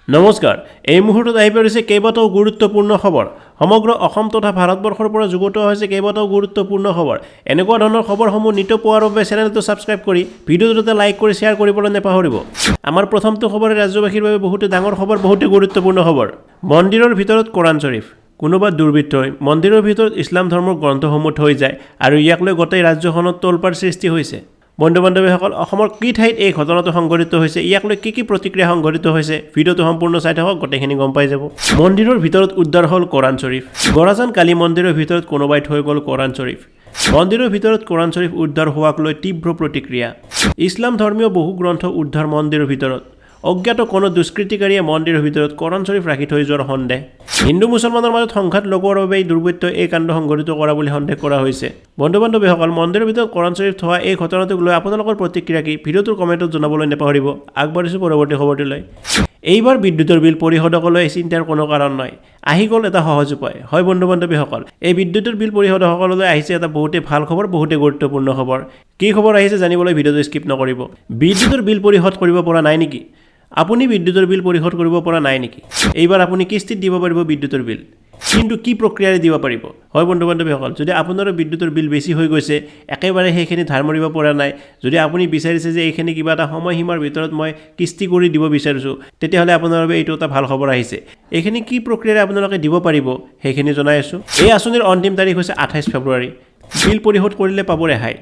নমস্কাৰ, এই মুহূৰ্তত আহি পৰিছে কেইবাটাও গুৰুত্বপূৰ্ণ খবৰ। সমগ্ৰ অসম তথা ভাৰতবৰ্ষৰ পৰা যুগুতোৱা হৈছে কেইবাটাও গুৰুত্বপূৰ্ণ খবৰ। এনেকুৱা ধৰণৰ খবৰসমূহ নিতৌ পোৱাৰ বাবে চেনেলটো ছাবস্ক্ৰাইব কৰি ভিডিঅ'টোতে লাইক কৰি শ্বেয়াৰ কৰিবলৈ নাপাহৰিব। আমাৰ প্ৰথমটো খবৰে ৰাজ্যবাসীৰ বাবে বহুতে ডাঙৰ খবৰ, বহুতে গুৰুত্বপূৰ্ণ খবৰ। মন্দিৰৰ ভিতৰত কোৰাণ শ্বৰীফ। কোনোবা দুৰ্বৃত্তই মন্দিৰৰ ভিতৰত ইছলাম ধৰ্মৰ গ্ৰন্থসমূহ থৈ যায় আৰু ইয়াক লৈ গোটেই ৰাজ্যখনত তোলপাৰ সৃষ্টি হৈছে। বন্ধু বান্ধৱীসকল, অসমৰ কি ঠাইত এই ঘটনাটো সংঘটিত হৈছে, ইয়াক লৈ কি কি প্ৰতিক্ৰিয়া সংঘটিত হৈছে, ভিডিঅ'টো সম্পূৰ্ণ চাই থাকক, গোটেইখিনি গম পাই যাব। মন্দিৰৰ ভিতৰত উদ্ধাৰ হ'ল কোৰাণ শ্বৰীফ। গড়াজান কালী মন্দিৰৰ ভিতৰত কোনোবাই থৈ গ'ল কোৰাণ শ্বৰীফ। মন্দিৰৰ ভিতৰত কোৰাণ শ্বৰীফ উদ্ধাৰ হোৱাক লৈ তীব্ৰ প্ৰতিক্ৰিয়া। ইছলাম ধৰ্মীয় বহু গ্ৰন্থ উদ্ধাৰ মন্দিৰৰ ভিতৰত। অজ্ঞাত কোনো দুষ্কৃতিকাৰীয়ে মন্দিৰৰ ভিতৰত কোৰাণ শ্বৰীফ ৰাখি থৈ যোৱাৰ সন্দেহ। হিন্দু মুছলমানৰ মাজত সংঘাত লগোৱাৰ বাবে এই দুৰ্বৃত্তই এই কাণ্ড সংঘটিত কৰা বুলি সন্দেহ কৰা হৈছে। বন্ধু বান্ধৱীসকল, মন্দিৰৰ ভিতৰত কোৰাণ শ্বৰীফ থোৱা এই ঘটনাটোক লৈ আপোনালোকৰ প্ৰতিক্ৰিয়া কি, ভিডিঅ'টোৰ কমেণ্টত জনাবলৈ নাপাহৰিব। আগবাঢ়িছোঁ পৰৱৰ্তী খবৰটোলৈ। এইবাৰ বিদ্যুতৰ বিল পৰিশোধকলৈ চিন্তাৰ কোনো কাৰণ নাই, আহি গ'ল এটা সহজ উপায়। হয় বন্ধু বান্ধৱীসকল, এই বিদ্যুতৰ বিল পৰিশোধকসকললৈ আহিছে এটা বহুতেই ভাল খবৰ, বহুতেই গুৰুত্বপূৰ্ণ খবৰ। কি খবৰ আহিছে জানিবলৈ ভিডিঅ'টো স্কিপ নকৰিব। বিদ্যুতৰ বিল পৰিশোধ কৰিব পৰা নাই নেকি আপুনি? বিদ্যুতৰ বিল পৰিশোধ কৰিব পৰা নাই নেকি? এইবাৰ আপুনি কিস্তিত দিব পাৰিব বিদ্যুতৰ বিল। কিন্তু কি প্ৰক্ৰিয়াৰে দিব পাৰিব? হয় বন্ধু বান্ধৱীসকল, যদি আপোনাৰো বিদ্যুতৰ বিল বেছি হৈ গৈছে, একেবাৰে সেইখিনি ধাৰ মাৰিব পৰা নাই, যদি আপুনি বিচাৰিছে যে এইখিনি কিবা এটা সময়সীমাৰ ভিতৰত মই কিস্তি কৰি দিব বিচাৰিছোঁ, তেতিয়াহ'লে আপোনাৰ বাবে এইটো এটা ভাল খবৰ আহিছে। এইখিনি কি প্ৰক্ৰিয়াৰে আপোনালোকে দিব পাৰিব, সেইখিনি জনাই আছোঁ। এই আঁচনিৰ অন্তিম তাৰিখ হৈছে 28 ফেব্ৰুৱাৰী। বিল পৰিশোধ কৰিলে পাব ৰেহাই।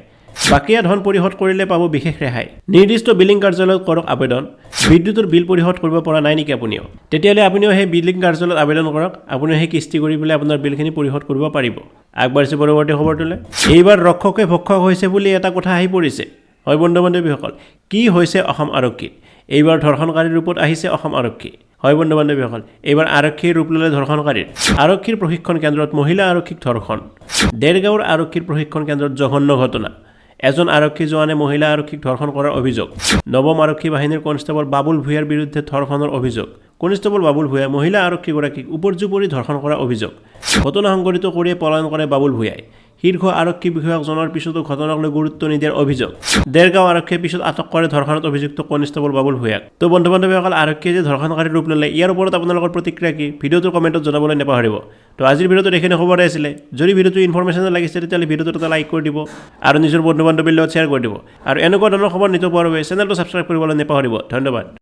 বাকীয়া ধন পৰিশোধ কৰিলে পাব বিশেষ ৰেহাই। নিৰ্দিষ্ট বিলিং কাৰ্যালয়ত কৰক আবেদন। বিদ্যুতৰ বিল পৰিশোধ কৰিব পৰা নাই নেকি আপুনিও? তেতিয়াহ'লে আপুনিও সেই বিলিং কাৰ্যালয়ত আবেদন কৰক। আপুনিও সেই কিস্তি কৰি পেলাই আপোনাৰ বিলখিনি পৰিশোধ কৰিব পাৰিব। আগবাঢ়িছোঁ পৰৱৰ্তী খবৰটোলৈ। এইবাৰ ৰক্ষকে ভক্ষক হৈছে বুলি এটা কথা আহি পৰিছে। হয় বন্ধু বান্ধৱীসকল, কি হৈছে অসম আৰক্ষীত? এইবাৰ ধৰ্ষণকাৰীৰ ৰূপত আহিছে অসম আৰক্ষী। হয় বন্ধু বান্ধৱীসকল, এইবাৰ আৰক্ষীৰ ৰূপ ল'লে ধৰ্ষণকাৰীৰ। আৰক্ষীৰ প্ৰশিক্ষণ কেন্দ্ৰত মহিলা আৰক্ষীক ধৰ্ষণ। দেৰগাঁৱৰ আৰক্ষীৰ প্ৰশিক্ষণ কেন্দ্ৰত জঘন্য ঘটনা। এজন আৰক্ষী জোৱানে মহিলা আৰক্ষীক ধৰ্ষণ কৰাৰ অভিযোগ। নৱম আৰক্ষী বাহিনীৰ কনষ্টেবল বাবুল ভূঞাৰ বিৰুদ্ধে ধৰ্ষণৰ অভিযোগ। কনষ্টেবল বাবুল ভূঞাই মহিলা আৰক্ষীগৰাকীক উপৰ্যুপৰি ধৰ্ষণ কৰাৰ অভিযোগ। ঘটনা সংঘটিত কৰিয়ে পলায়ন কৰে বাবুল ভূঞাই। শীৰ্ষ আৰক্ষী বিষয়াক জনোৱাৰ পিছতো ঘটনাক লৈ গুৰুত্ব নিদিয়াৰ অভিযোগ। দেৰগাঁও আৰক্ষীয়ে পিছত আটক কৰে ধৰ্ষণত অভিযুক্ত কনষ্টেবল বাবুল ভূঞাক। তো বন্ধু বান্ধৱীসকল, আৰক্ষীয়ে যে ধৰ্ষণকাৰীৰ ৰূপ ল'লে, ইয়াৰ ওপৰত আপোনালোকৰ প্ৰতিক্ৰিয়া কি, ভিডিঅ'টোৰ কমেণ্টত জনাবলৈ নাপাহৰিব। তো আজিৰ ভিডিঅ'টোত এইখিনি খবৰে আছিলে। যদি ভিডিঅ'টো ইনফৰমেশ্যন লাগিছে, তেতিয়াহ'লে ভিডিঅ'টোত এটা লাইক কৰি দিব আৰু নিজৰ বন্ধু বান্ধৱীৰ লগত শ্বেয়াৰ কৰি দিব। আৰু এনেকুৱা ধৰণৰ খবৰ নিতৌ পোৱাৰ বাবে চেনেলটো ছাবস্ক্ৰাইব কৰিবলৈ নাপাহৰিব। ধন্যবাদ।